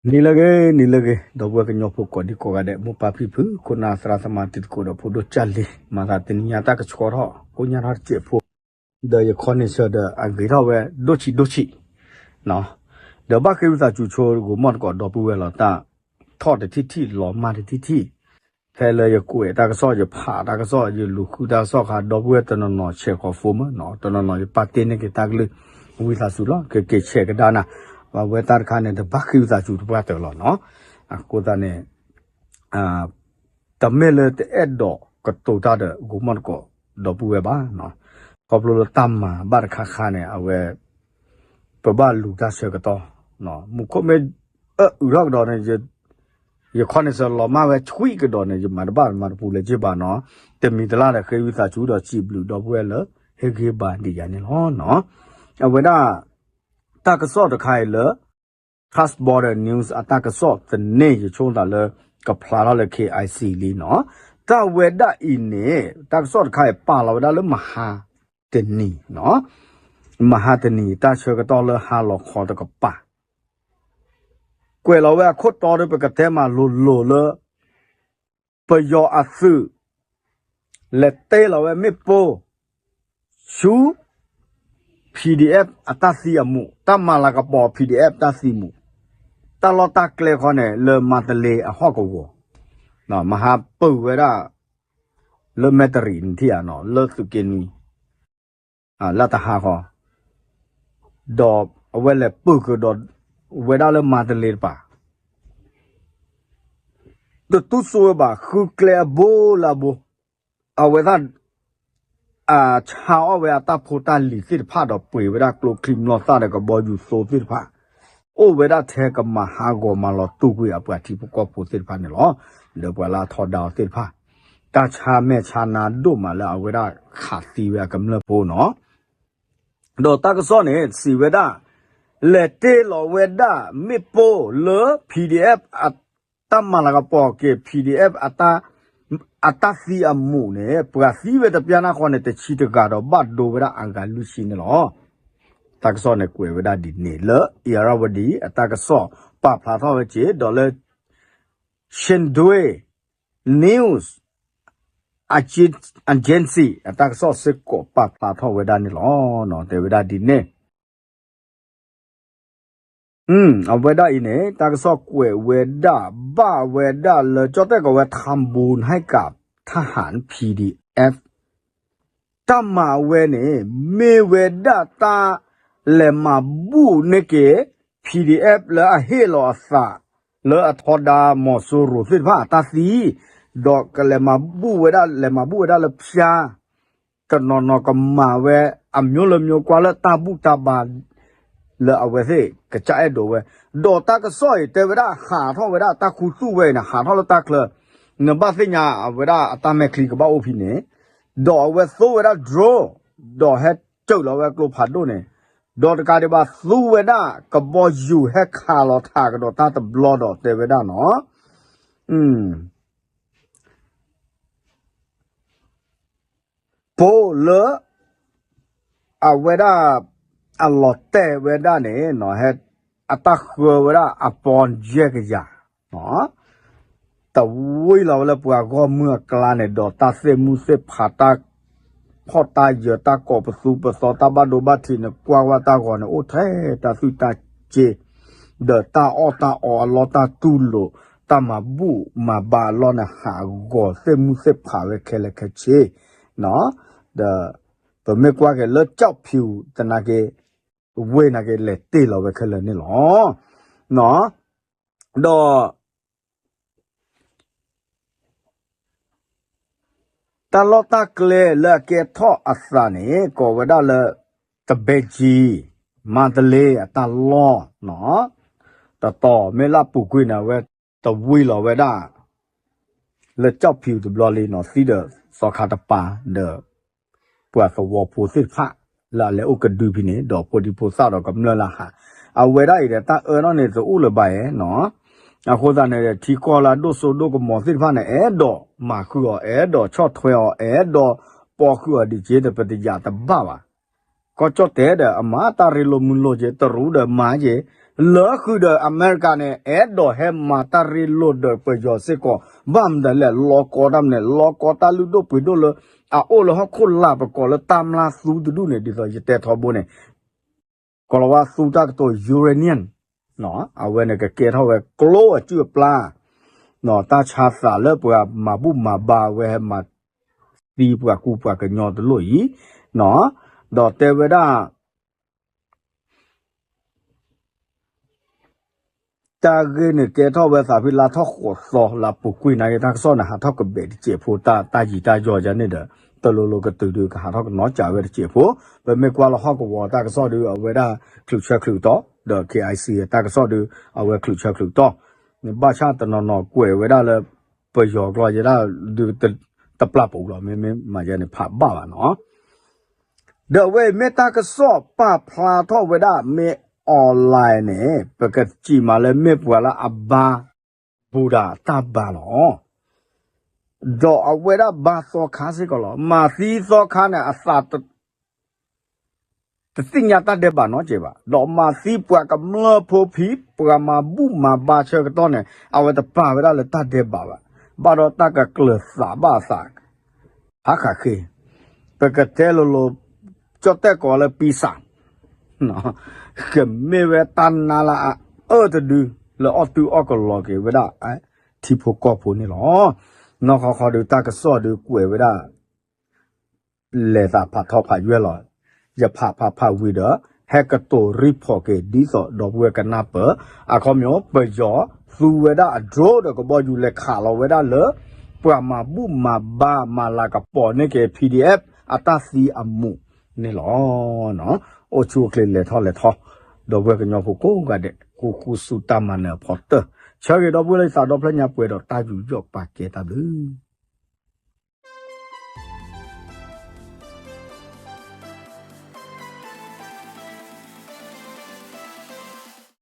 နံၤလၢအဂ့ၤ နံၤလၢအဂ့ၤ ဒီပုၢ်ဝဲၢ်ကညီဖိကိးဒံကိးဂၤဒဲး မိၢ်ပၢ်ဖံဖု ခိၣ်နၢ်သရၣ်သမါတံၤသကိးဒီးဖိဒိၣ်ကၢ်လံၤ မၤသးတနံၤညါတၢ်ကဆှီထီၣ် ကိညါထီၣ်တစဲးဖိ ဒီးယခီန့ဆၢဒီးအဂ့ၤထီၣ်ဝဲဒိၣ်ဆံးဒိၣ်ဆံး ဒီးဘၣ်ဃ့ဝံသးစူၤဆိ ဂိၤမီၣ်တကိးဒီပုၢ်ဝဲၢ်လီၤ တၢ်ထီၣ်တထံၣ်ထံၣ် လီၤမၢ်တထံၣ်ထံၣ် ဖဲလၢယကွဲးတၢ်ကစီၣ် ယဖးတၢ်ကစီၣ် ယလူၤဃုတၢ်ကစီၣ်အခါ ဒီပုၢ်ဝဲၢ်တနီၤနီၤ ဆဲးဃီၤဖိမးနီၤ တနီၤနီၤ ယပာ်တ့ၢ်န့ၢ်က့ၤတၢ်ကလုၢ် ဝံသးစူၤလီၤ ကက့ၤဆဲးကဒါနၤ ပဝဲတၢ်တခါန့ၣ် တဘၣ်ဃ့ဝံသးစူၤတပှၢ်တၢၢ်လီၤနီၤ အဃိသတးန့ၣ် တမ့ၢ်လၢတအဲၣ်ဒိးကတိၤတၢ်ဒီးဂိၤမီၣ်တကိးဒီပုၢ်ဝဲၢ်ဘၣ်နီၤ ခီဖျိလၢတၢ်မၤဘၣ်တခါခါန့ၣ် အဝဲ ပဘၣ်လူၤတၢ်ဆၢကတီၢ် မူခိၣ်မ့ၢ်အၢအုးထီၣ်ကဒီးန့ၣ် ယခီန့ဆၢလီၤမၢ်ဝဲဆှံကဒီးန့ၣ် ယမၤတဘၣ်မၤတပူၤလၢၤက့ဘၣ်နီၤ တမံၤတလၢ်ဒီးဃ့ဝံသးစူၤဒီးစံးဘျုးဒီပုၢ်ဝဲၢ်လၢ ဟ့ၣ်ဂံၢ်ဘါဒံးယၤန့ၣ်လီၤနီၤ အဝဲဒၣ် တၢ်ကစီၣ်တခါအံၤလၢ Trust Border News အတၢ်ကစီၣ်သန့ ယဆိကမိၣ်သးလၢ ကဖျါထီၣ်လၢ K I C လံနီၤ တၢ်ဝဲဒၣ်အံၤန့ၣ် တၢ်ကစီၣ်တခါအံၤပာ်လီၤဝဲဒၣ်လၢမဟါတနံၤနီၤ မဟါတနံၤ တၢ်ဆၢကတီၢ်လၢဟါလီၤခီတကပၤ ကွဲးလီၤဝဲအခိၣ်တီဒီး ပကတဲမးလိၤလိၤလၢ ပယီၤအသုး လဲၤတ့လီၤဝဲမ့ၣ်ပိၢ် ဆူ P D F အတၢ်သံအမူး တၢ်မၤလၤကပီၤ P D F တၢ်သံမူး တၢ်လီၢ်တၢ်ကျဲခီန့ၣ် လၢမါတလ့အဟီၣ်ကဝီၤ မဟါပၢၢ်ဝဲဒၣ် လၢမဲၣ်တရံးနထံၣ်ဧါနီၤ လၢသုးက့နွံ လၢတဟါဃီ ဒီးအဝဲလဲၤပၢၢ်ဃုာ်ဒီး ဝဲဒၣ်လၢမါတလ့တပၤ တတူၢ်စိဝဲဘၣ် ဃုကျဲအဘိလၢအဘိ အဝဲဒၣ် အဆါအီၣ်ဝဲအတၢ်ဖိတၢ်လံၤသ့ၣ်တဖၣ်ဒီးပှ့ၤဝဲဒၣ်ကျိချံမျိာ်သၣ်ဒီးကဘီယူၤသိသ့ၣ်တဖၣ် အိၣ်ဝဲဒၣ်ထဲကမၤဟးဂီၤမၤလီၤတူာ်ကွံာ်အပှၤထံဖိကီၢ်ဖိသ့ၣ်တဖၣ်န့ၣ်လီၤ. ဒီးပှၤလၢအထီဒါအီၤသ့ၣ်တဖၣ် တၢ်ဆါမဲာ်ဆါနါဒိၣ်မးလၢအဝဲဒၣ်ခးသံဝဲအကမျၢၢ်ဖိနီၤ ဒီးတၢ်ကစီၣ်န့ၣ် စံးဝဲဒၣ် လဲၤတ့လီၤဝဲဒၣ်မ့ၣ်ပိၢ်လၢ P D F အတၢ်မၤလၤကပီၤက့ၤ P D F အတၢ်သံအမူးန့ၣ် ပှၤသံဝဲတပျၢ်နၢ်ဃီန့ၣ် တဆံတဂၤဒီးဘၣ်ဒိဝဲဒၣ်အဂၤလွံၢ်ဆံန့ၣ်လီၤ. တၢ်ကစီၣ်န့ၣ်ကွဲးဝဲဒၣ်ဒ်န့ၣ်လၢ Irrawaddy အတၢ်ကစီၣ်ပာ်ဖျါထီၣ်ဝဲက့ၤ ဒီးလၢ Shandong News Agency အတၢ်ကစီၣ်စ့ၢ်ကီးပာ်ဖျါထီၣ်ဝဲဒၣ်န့ၣ်လီၤ. တဲဝဲဒၣ်ဒ်န့ၣ် အဝဲဒၣ်အံၤန့ၣ် တၢ်ကစီၣ်ကွဲးဝဲဒၣ် ဘၣ်ဝဲဒၣ်လၢ ကၠီၣ်တဲၣ်ကိးဝဲ ထၢဘိနဟဲကး ထၣ်ဟၣ် P D F တၢ်မၤဝဲန့ၣ် မ့ၢ်ဝဲဒၣ်တၢ်လဲၤမၤဘူၣ်န့ၢ်က့ၤ P D F လၢအဟ့ၣ်လီၤအသး လၢအထီဒါမီၤစိရိၤသ့ၣ်တဖၣ်အတၢ်သံ, ဒီးကလဲၤမၤဘူၣ်ဝဲဒၣ် လဲၤမၤဘူၣ်ဝဲဒၣ်လၢဖၠါ တနီၤနီၤကမၤဝဲ အမျိုးမျိုးကွၢ်လၢတၢ်ဘူၣ်တၢ်ဘါ လၢအဝဲသ့ၣ်ကစၢ်အဲၣ်ဒိးဝဲ, ဒီးတၢ်ကစီၣ်အံၤတဲဝဲဒၣ်ဟးထီၣ်ဝဲဒၣ်တၢ်ခူသူၣ်ဝဲအံၤန့ၣ် ဟးထီၣ်လၢတၢ်ချၢ, နဘၣ်သ့ၣ်ညါအဝဲဒၣ်အတၢ်မဲာ်ချံကဘၣ်အိၣ်ဖဲန့ၣ်, ဒီးအဝဲသိဝဲဒၣ် drone, ဒီးဟဲစၢးလီၤဝဲကျိဖးဒိၣ်န့ၣ်, ဒီးတကးဒံးဘၣ်သူဝဲဒၣ် ကဘီယူၤဟဲခးလီၤထးကဒီးတၢ်တဘျီဒီးတဲဝဲဒၣ်နီၤ ပိၢ်လၢ အဝဲဒၣ် အလီၤတဲာ်ဝဲဒၣ်န့ၣ် အတၢ်ဃၢဝဲဒၣ်အပီၢ်ယဲၢ်ကယၤ, တဝံၤလီၤဝဲလၢပှၤဂီၢ်မုၢ်အကျါန့ၣ် ဒီးတၢ်သ့ၣ်မုၢ်သ့ၣ်ဖး တၢ်ဖှီၣ်တၢ်ယၢၤ တၢ်ကိးပသူပသီ တၢ်ဘၣ်ဒိဘၣ်ထံးန့ၣ် ကွၢ်ဝဲတၢ်ဂီၤန့ၣ် အိၣ်ထဲတၢ်သွံၣ်တၢ်စ့ ဒီးတၢ်အီၣ်တၢ်အီအလီၢ် တၢ်တူၢ်လိာ် တၢ်မၤဘူၣ်မၤဘါအလီၢ်န့ၣ် ဟးဂီၤသ့ၣ်မုၢ်သ့ၣ်ဖးဝဲခဲလၢာ်ခဲဆ့, ဒီး ပမ့ၢ်ကွၢ်က့ၤလၢ ကၠီၣ်ဖံးသနာ်က့ ဝ့ၢ်နာ်က့ လဲၤတ့ၢ်လီၤဝဲခဲလၢာ်န့ၣ်လီၤ. ဒီး တၢ်လီၢ်တၢ်ကျဲလၢအကဲထီၣ်အသးန့ၣ် ကိးဝဲဒၣ်လၢ တဘဲကၠံ မါတလ့အတၢ်လီၢ်နီၤ, တတီၤမ့ၢ်လၢပူၤကွံာ်န့ၣ် အဝဲတဝံၤလီၤဝဲဒၣ် လၢကၠီၣ်ဖံးတဘျီလံနီၤ, သံဒီးသီခါတပၤဒီး ပှၤသဝီဖိသ့ၣ်တဖၣ် လၢအလဲၤအိၣ်ကဒုဖဲန့ၣ် ဒီးဖိဒံဖိသၣ်ဒီးကမျၢၢ်လၢဟး, အဝဲဒၣ်အံၤဒီး တၢ်အၢထီၣ်န့ၣ် တအိၣ်လၢၤဘၣ်ဧါနီၤ, အဃိသတးန့ၣ် ထံကီၢ်လၢအဒိၣ်စိဒိၣ်ကမီၤသ့ၣ်တဖၣ်န့ၣ် အဲၣ်ဒိးမၤဃုာ်အီၤ အဲၣ်ဒိးဆီၣ်ထွဲအီၤ အဲၣ်ဒိးပိာ်ဃုာ်အီၤဒ်က့ဒီး ပတယာ်တဘၣ်ဘၣ်. ကီၢ်ကၠီၣ်တဲၣ်ဒီး အမၤတၢ်ရ့လိာ်မုာ်လိာ်က့ၤ တရူးဒီးမၤက့ၤ လၢဃုာ်ဒီးအမဲရကၤန့ၣ် အဲၣ်ဒိးဟဲမၤတၢ်ရ့လိာ်ဒီးပယီၤစ့ၢ်ကီး ဘၣ်မတၤလဲၣ် လီၤကီတၢ်မနုၤလဲၣ် လီၤကီတၢ်လုၢ်ဒိၣ်ပှ့ၤဒိၣ်လၢ အအိၣ်လၢဟီၣ်ခိၣ်လာ်ပကိးလၢတၢ်မျၢ်သူတဒူၣ်န့ၣ် ဒ်သိးယတဲထီဘိန့ၣ် ကီၤလၤဝါသူတၢ်ကတိၤ uranium အဝဲန့ၣ်ကကဲထီၣ်ဝဲကျိအစုအပျၢ် တၢ်ဆါသးလၢပှၤမၤဘူၣ်မၤဘါဝဲဟဲမၤသံပှၤကူပှၤကညီတလိၣ်အံၤ ဒီးတဲဝဲဒၣ် တၢ်ဂ့ၢ်န့ၣ်ကဲထီၣ်ဝဲသးဖဲလါထီၣ်ဃိးသီ လါပူၤကွံာ်နာ်က့ တၢ်ကစီၣ်န့ၣ် ဟးထီၣ်ကဘဲးတစဲးဖိ တၢ်ယံၤတၢ်ယီၤယါန့ၣ်ဒီး တလိၤလိၤကတုၤဒုး ကဟးထီၣ်ကနီၣ်ကးဝဲတစဲးဖိ ပမ့ၢ်ကွၢ်လၢဟီၣ်ကဝီၤတၢ်ကစီၣ်ဒုး အဝဲဒၣ်ချုးဆၢချုးတီၤ ဒီး KIC တၢ်ကစီၣ်ဒုး အဝဲချုးဆၢချုးတီၤ ဘၣ်ဆၣ်တနီၤနီၤကွဲးဝဲဒၣ်လၢ ပယီၤကျိာ်ယဲဒၣ်ဒုး တပျၢ်ပူၤလီၤ မ့မ့ၢ်မၤယဲန့ၣ် ဖးဘၣ်ဘၣ်နီၤ ဒီးအဝဲအံၤမ့ၢ်တၢ်ကစီၣ်ပာ်ဖျါထီၣ်ဝဲဒၣ် မ့ၢ် online န့ၣ် ပကစံးမးလၢမ့ၢ်ပှၤလၢအဘါ ဘူဒၤတၢ်ဘါလီၤ. ဒီးအဝဲဒၣ်ဘါသီခါစ့ၢ်ကီးလီၤ. မၤသံသီခါန့ၣ် အသး တသ့ၣ်ညါတၢ်ဒဲးဘးနီတစဲးဘၣ်. ဒီးမၤသံပှၤကမျၢၢ်ဖိဖံး ပှၤမၤဘူၣ်မၤဘါဆၢကတီၢ်န့ၣ် အဝဲတပာ်ဝဲဒၣ်လၢတၢ်ဒဲးဘးဘၣ်. ဘၣ်ဒီးတၢ်ကကျၢၤသးဘၣ်အသး ဟးဃးဃ့ ပကတဲလိၤလိၤ ကၠီၣ်တဲၣ်ကီးလၢပံစး ကမ့ၢ်ဝဲတၢ်နါလၢအအၢတဒု လၢအီၣ်တုၤအီၣ်ကလီၤက့ၤဝဲဒၣ် ထံဖိကီၢ်ဖိန့ၣ်လီၤ. နီၢ်ခီခီဒုးတၢ်ကစီၣ်ဒုးကွဲးဝဲဒၣ် လဲၤသးဖးထီဖးယွဲၢ်လီၤ. ယဖးဖးဖးဝံၤဒီး ဟဲကတိၤ report က့ၤ ဒ်သိးဒီပုၢ်ဝဲၢ်ကနၢ်ပၢၢ် အခီပညီ ပယီၤသူဝဲဒၣ်အ drone ဒီးကဘီယူၤ လဲၤခးလီၤဝဲဒၣ်လၢ ပှၤမၤဘူၣ်မၤဘါ မၤလၤကပီၤန့ၢ်က့ၤ PDF အတၢ်သံအမူးန့ၣ်လီၤ. အိၣ်ဆူၣ်အိၣ်ချ့လဲၤထီၣ်လဲၤထီ ဒီပုၢ်ဝဲၢ်ကညီဖိကိးဂၤဒဲး ဃူဃူဆူတၢ်မၤနၢၤအဖီတၢၢ် ဆၢဂ့ၤဒီပုၢ်ဝဲၢ်လၢယသးဒီဖျၢၣ်ညါပှဲၤဒီးတၢ်ယူးယီၣ်ပာ်ကဲတၢ်ဘျုး